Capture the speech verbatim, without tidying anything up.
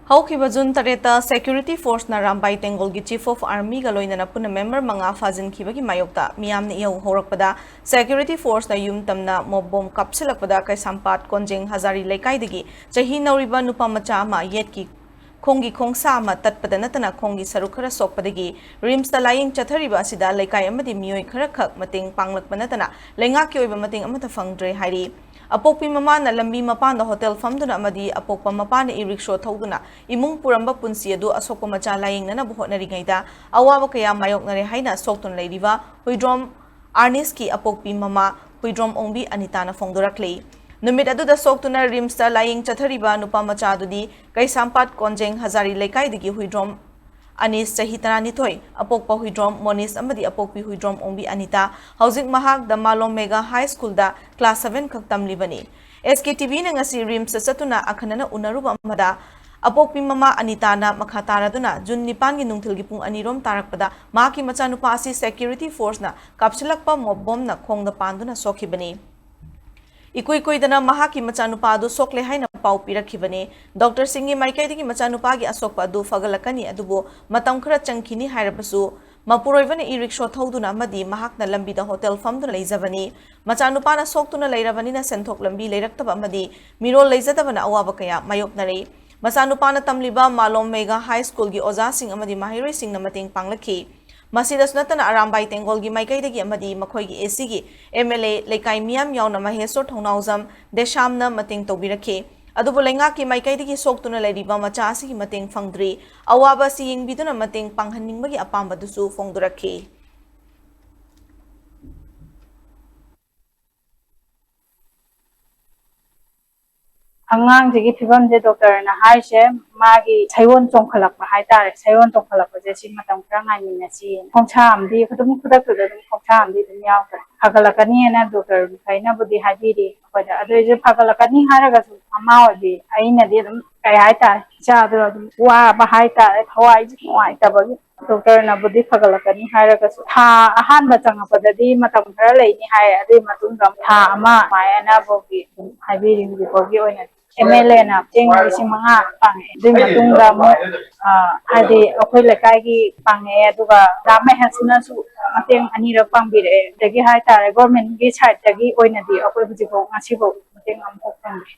ꯍꯧꯈꯤꯕ ꯖꯨꯟ ꯇꯔꯦꯠꯇ security forceꯅ ꯔꯥꯝꯕꯥꯏ ꯇꯦꯡꯒꯣꯜꯒꯤ chief of armyꯒ ꯂꯣꯏꯅꯅ ꯄꯨꯟꯅ member ꯃꯉꯥ ꯐꯥꯖꯤꯟꯈꯤꯕꯒꯤ ꯃꯥꯌꯣꯛꯇ ꯃꯤꯌꯥꯝꯅ ꯏꯍꯧ ꯍꯧꯔꯛꯄꯗ security forceꯅ ꯌꯨꯝ ꯇꯝꯅ mob bomb ꯀꯥꯞꯁꯤꯜꯂꯛꯄꯗ ꯀꯩꯁꯥꯝꯄꯥꯠ ꯀꯣꯟꯖꯦꯡ ꯍꯖꯥꯔꯤ ꯂꯩꯀꯥꯏꯗꯒꯤ ꯆꯍꯤ ꯅꯧꯔꯤꯕ ꯅꯨꯄꯥ ꯃꯆꯥ ꯑꯃ ꯌꯦꯠꯀꯤ ꯈꯣꯡꯒꯤ ꯈꯣꯡꯁꯥ ꯑꯃ ꯇꯠꯄꯗ ꯅꯠꯇꯅ ꯈꯣꯡꯒꯤ ꯁꯔꯨꯛ ꯈꯔ ꯁꯣꯛꯄꯗꯒꯤ RIMSꯇ ꯂꯥꯌꯦꯡ ꯆꯠꯊꯔꯤꯕ ꯑꯁꯤꯗ ꯂꯩꯀꯥꯏ ꯑꯃꯗꯤ ꯃꯤꯑꯣꯏ ꯈꯔꯈꯛ ꯃꯇꯦꯡ ꯄꯥꯡꯂꯛꯄ ꯅꯠꯇꯅ ꯂꯩꯉꯥꯛꯀꯤ ꯑꯣꯏꯕ ꯃꯇꯦꯡ ꯑꯃꯠꯇ ꯐꯪꯗ꯭ꯔꯦ ꯍꯥꯏꯔꯤ꯫ ꯑꯄꯣꯛꯄꯤ ꯃꯃꯥꯅ ꯂꯝꯕꯤ ꯃꯄꯥꯟꯗ ꯍꯣꯇꯦꯜ ꯐꯝꯗꯨꯅ ꯑꯃꯗꯤ ꯑꯄꯣꯛꯄ ꯃꯄꯥꯅ ꯏ ꯔꯤꯛꯁꯣ ꯊꯧꯗꯨꯅ ꯏꯃꯨꯡ ꯄꯨꯔꯝꯕ ꯄꯨꯟꯁꯤ ꯑꯗꯨ ꯑꯁꯣꯛꯄ ꯃꯆꯥ ꯂꯥꯌꯦꯡꯅꯅꯕ ꯍꯣꯠꯅꯔꯤꯉꯩꯗ ꯑꯋꯥꯕ ꯀꯌꯥ ꯃꯥꯌꯣꯛꯅꯔꯦ ꯍꯥꯏꯅ ꯁꯣꯛꯇꯨꯅ ꯂꯩꯔꯤꯕ ꯍꯨꯏꯗ꯭ꯔꯣꯝ ꯑꯥꯔꯅꯤꯁꯀꯤ ꯑꯄꯣꯛꯄꯤ ꯃꯃꯥ ꯍꯨꯏꯗ꯭ꯔꯣꯝ ꯑꯣꯡꯕꯤ ꯑꯅꯤꯇꯥꯅ ꯐꯣꯡꯗꯣꯔꯛꯂꯤ꯫ ꯅꯨꯃꯤꯠ ꯑꯗꯨꯗ ꯁꯣꯛꯇꯨꯅ RIMSꯇ ꯂꯥꯌꯦꯡ ꯆꯠꯊꯔꯤꯕ ꯅꯨꯄꯥ ꯃꯆꯥ ꯑꯗꯨꯗꯤ ꯀꯩꯁꯥꯝꯄꯥꯠ ꯀꯣꯟꯖꯦꯡ ꯍꯖꯥꯔꯤ ꯂꯩꯀꯥꯏꯗꯒꯤ ꯍꯨꯏꯗ꯭ꯔꯣꯝ ꯑꯅꯤꯁ ꯆꯍꯤ ꯇꯔꯥꯅꯤꯊꯣꯏ, ꯑꯄꯣꯛꯄ ꯍꯨꯏꯗ꯭ꯔꯣꯝ ꯃꯣꯅꯤꯁ ꯑꯃꯗꯤ ꯑꯄꯣꯛꯄꯤ ꯍꯨꯏꯗ꯭ꯔꯣꯝ ꯑꯣꯡꯕꯤ ꯑꯅꯤꯇꯥ꯫ ꯍꯧꯖꯤꯛ ꯃꯍꯥꯛ ꯗ ꯃꯥꯂꯣꯝ ꯃꯦꯒꯥ ꯍꯥꯏ ꯁ꯭ꯀꯨꯜꯗ class seven ꯈꯛ ꯇꯝꯂꯤꯕꯅꯤ꯫ SKTVꯅ ꯉꯁꯤ RIMSꯇ ꯆꯠꯇꯨꯅ ꯑꯈꯟꯅꯅ ꯎꯅꯔꯨꯕ ꯑꯃꯗ ꯑꯄꯣꯛꯄꯤ ꯃꯃꯥ ꯑꯅꯤꯇꯥꯅ ꯃꯈꯥ ꯇꯥꯔꯗꯨꯅ ꯖꯨꯟ ꯅꯤꯄꯥꯟꯒꯤ ꯅꯨꯡꯊꯤꯜꯒꯤ ꯄꯨꯡ ꯑꯅꯤꯔꯣꯝ ꯇꯥꯔꯛꯄꯗ ꯃꯍꯥꯛꯀꯤ ꯃꯆꯥꯅꯨꯄꯥ ꯑꯁꯤ security forceꯅ ꯀꯥꯞꯁꯤꯜꯂꯛꯄ mob bombꯅ ꯈꯣꯡꯗ ꯄꯥꯟꯗꯨꯅ ꯁꯣꯛꯈꯤꯕꯅꯤ꯫ ꯏꯀꯨꯏ ꯀꯨꯏꯗꯅ ꯃꯍꯥꯛꯀꯤ ꯃꯆꯥꯅꯨꯄꯥ ꯑꯗꯨ ꯁꯣꯛꯂꯦ ꯍꯥꯏꯅ ꯄꯥꯎ ꯄꯤꯔꯛꯈꯤꯕꯅꯤ꯫ ꯗꯣꯛꯇꯔꯁꯤꯡꯒꯤ ꯃꯥꯏꯀꯩꯗꯒꯤ ꯃꯆꯥꯅꯨꯄꯥꯒꯤ ꯑꯁꯣꯛꯄ ꯑꯗꯨ ꯐꯒꯠꯂꯛꯀꯅꯤ, ꯑꯗꯨꯕꯨ ꯃꯇꯝ ꯈꯔ ꯆꯪꯈꯤꯅꯤ ꯍꯥꯏꯔꯕꯁꯨ, ꯃꯄꯨꯔꯣꯏꯕꯅ ꯏ ꯔꯤꯛꯁꯣ ꯊꯧꯗꯨꯅ ꯑꯃꯗꯤ ꯃꯍꯥꯛꯅ ꯂꯝꯕꯤꯗ ꯍꯣꯇꯦꯜ ꯐꯝꯗꯨꯅ ꯂꯩꯖꯕꯅꯤ꯫ ꯃꯆꯥꯅꯨꯄꯥꯅ ꯁꯣꯛꯇꯨꯅ ꯂꯩꯔꯕꯅꯤꯅ ꯁꯦꯟꯊꯣꯛ ꯂꯝꯕꯤ ꯂꯩꯔꯛꯇꯕ ꯑꯃꯗꯤ ꯃꯤꯔꯣꯜ ꯂꯩꯖꯗꯕꯅ ꯑꯋꯥꯕ ꯀꯌꯥ ꯃꯥꯌꯣꯛꯅꯔꯤ꯫ ꯃꯆꯥꯅꯨꯄꯥꯅ ꯇꯝꯂꯤꯕ ꯃꯥꯂꯣꯝ ꯃꯦꯒꯥ ꯍꯥꯏ ꯁ꯭ꯀꯨꯜꯒꯤ ꯑꯣꯖꯥꯁꯤꯡ ꯑꯃꯗꯤ ꯃꯍꯩꯔꯣꯏꯁꯤꯡꯅ ꯃꯇꯦꯡ ꯄꯥꯡꯂꯛꯈꯤ꯫ ꯃꯁꯤꯗꯁꯨ ꯅꯠꯇꯅ ꯑꯔꯥꯝꯕꯥꯏ ꯇꯦꯡꯒꯣꯜꯒꯤ ꯃꯥꯏꯀꯩꯗꯒꯤ ꯑꯃꯗꯤ ꯃꯈꯣꯏꯒꯤ ACꯒꯤ MLA ꯂꯩꯀꯥꯏ ꯃꯤꯌꯥꯝ ꯌꯥꯎꯅ ꯃꯍꯦꯁꯣꯔ ꯊꯧꯅꯥꯎꯖꯝ ꯗꯦꯁꯥꯝꯅ ꯃꯇꯦꯡ ꯇꯧꯕꯤꯔꯛꯈꯤ꯫ ꯑꯗꯨꯕꯨ ꯂꯩꯉꯥꯛꯀꯤ ꯃꯥꯏꯀꯩꯗꯒꯤ ꯁꯣꯛꯇꯨꯅ ꯂꯩꯔꯤꯕ ꯃꯆꯥ ꯑꯁꯤꯒꯤ ꯃꯇꯦꯡ ꯐꯪꯗ꯭ꯔꯤ꯫ ꯑꯋꯥꯕ ꯑꯁꯤ ꯌꯦꯡꯕꯤꯗꯨꯅ ꯃꯇꯦꯡ ꯄꯥꯡꯍꯟꯅꯤꯡꯕꯒꯤ ꯑꯄꯥꯝꯕꯗꯨꯁꯨ ꯐꯣꯡꯗꯣꯔꯛꯈꯤ꯫ ꯑꯉꯥꯡꯁꯤꯒꯤ ꯐꯤꯕꯝꯁꯦ ꯗꯣꯛꯇꯔꯅ ꯍꯥꯏꯁꯦ ꯃꯥꯒꯤ ꯁꯌꯣꯟ ꯆꯣꯡꯈꯠꯂꯛꯄ ꯍꯥꯏꯇꯥꯔꯦ꯫ ꯁꯌꯣꯟ ꯆꯣꯡꯈꯠꯂꯛꯄꯁꯦ ꯁꯤ ꯃꯇꯝ ꯈꯔ ꯉꯥꯏꯃꯤꯟꯅꯁꯤ꯫ ꯈꯣꯡꯁꯥ ꯑꯃꯗꯤ ꯑꯗꯨꯝ ꯈꯨꯗꯛꯇꯨꯗ ꯑꯗꯨꯝ ꯈꯣꯡꯁꯥ ꯑꯃꯗꯤ ꯑꯗꯨꯝ ꯌꯥꯎꯈ꯭ꯔꯦ꯫ ꯐꯒꯠꯂꯛꯀꯅꯤꯅ ꯗꯣꯛꯇꯔ ꯃꯈꯩꯅꯕꯨꯗꯤ ꯍꯥꯏꯕꯤꯔꯤ ꯑꯩꯈꯣꯏꯗ꯫ ꯑꯗꯨ ꯑꯣꯏꯔꯁꯨ ꯐꯒꯠꯂꯛꯀꯅꯤ ꯍꯥꯏꯔꯒꯁꯨ ꯃꯃꯥ ꯑꯣꯏꯕꯤ ꯑꯩꯅꯗꯤ ꯑꯗꯨꯝ ꯀꯩ ꯍꯥꯏꯇꯥꯔꯦ, ꯏꯆꯥꯗꯣ ꯑꯗꯨꯝ ꯋꯥꯕ ꯍꯥꯏꯇꯥꯔꯦ, ꯊꯋꯥꯏꯁꯦ ꯅꯨꯡꯉꯥꯏꯇꯕꯒꯤ꯫ ꯗꯣꯛꯇꯔꯅꯕꯨꯗꯤ ꯐꯒꯠꯂꯛꯀꯅꯤ ꯍꯥꯏꯔꯒꯁꯨ ꯊꯥ ꯑꯍꯥꯟꯕ ꯆꯪꯉꯛꯄꯗꯗꯤ ꯃꯇꯝ ꯈꯔ ꯂꯩꯅꯤ ꯍꯥꯏ꯫ ꯑꯗꯨꯒꯤ ꯃꯇꯨꯡꯗ ꯊꯥ ꯑꯃ ꯑꯗꯨꯃꯥꯏꯅ ꯐꯥꯎꯒꯤ ꯑꯗꯨꯝ ꯍꯥꯏꯕꯤꯔꯤ ꯍꯧꯖꯤꯛ ꯐꯥꯎꯒꯤ ꯑꯣꯏꯅꯗꯤ꯫ ꯑꯦꯝ ꯑꯦꯜ ꯑꯦꯅ ꯃꯇꯦꯡ ꯂꯤꯁꯤꯡ ꯃꯉꯥ ꯄꯥꯡꯉꯛꯑꯦ꯫ ꯑꯗꯨꯒꯤ ꯃꯇꯨꯡꯗ ꯑꯃꯨꯛ, ꯑ, ꯍꯥꯏꯗꯤ ꯑꯩꯈꯣꯏ ꯂꯩꯀꯥꯏꯒꯤ ꯄꯥꯡꯉꯛꯑꯦ, ꯑꯗꯨꯒ ꯗꯥ ꯃꯍꯦꯁꯅꯁꯨ ꯃꯇꯦꯡ ꯑꯅꯤꯔꯛ ꯄꯥꯡꯕꯤꯔꯛꯑꯦ꯫ ꯑꯗꯒꯤ ꯍꯥꯏꯇꯥꯔꯦ, ꯒꯣꯔꯃꯦꯟꯒꯤ ꯁꯥꯏꯠꯇꯒꯤ ꯑꯣꯏꯅꯗꯤ ꯑꯩꯈꯣꯏ ꯍꯧꯖꯤꯛꯐꯥꯎ, ꯉꯁꯤꯐꯥꯎ ꯃꯇꯦꯡ ꯑꯃꯐꯥꯎ ꯐꯪꯗ꯭ꯔꯤ꯫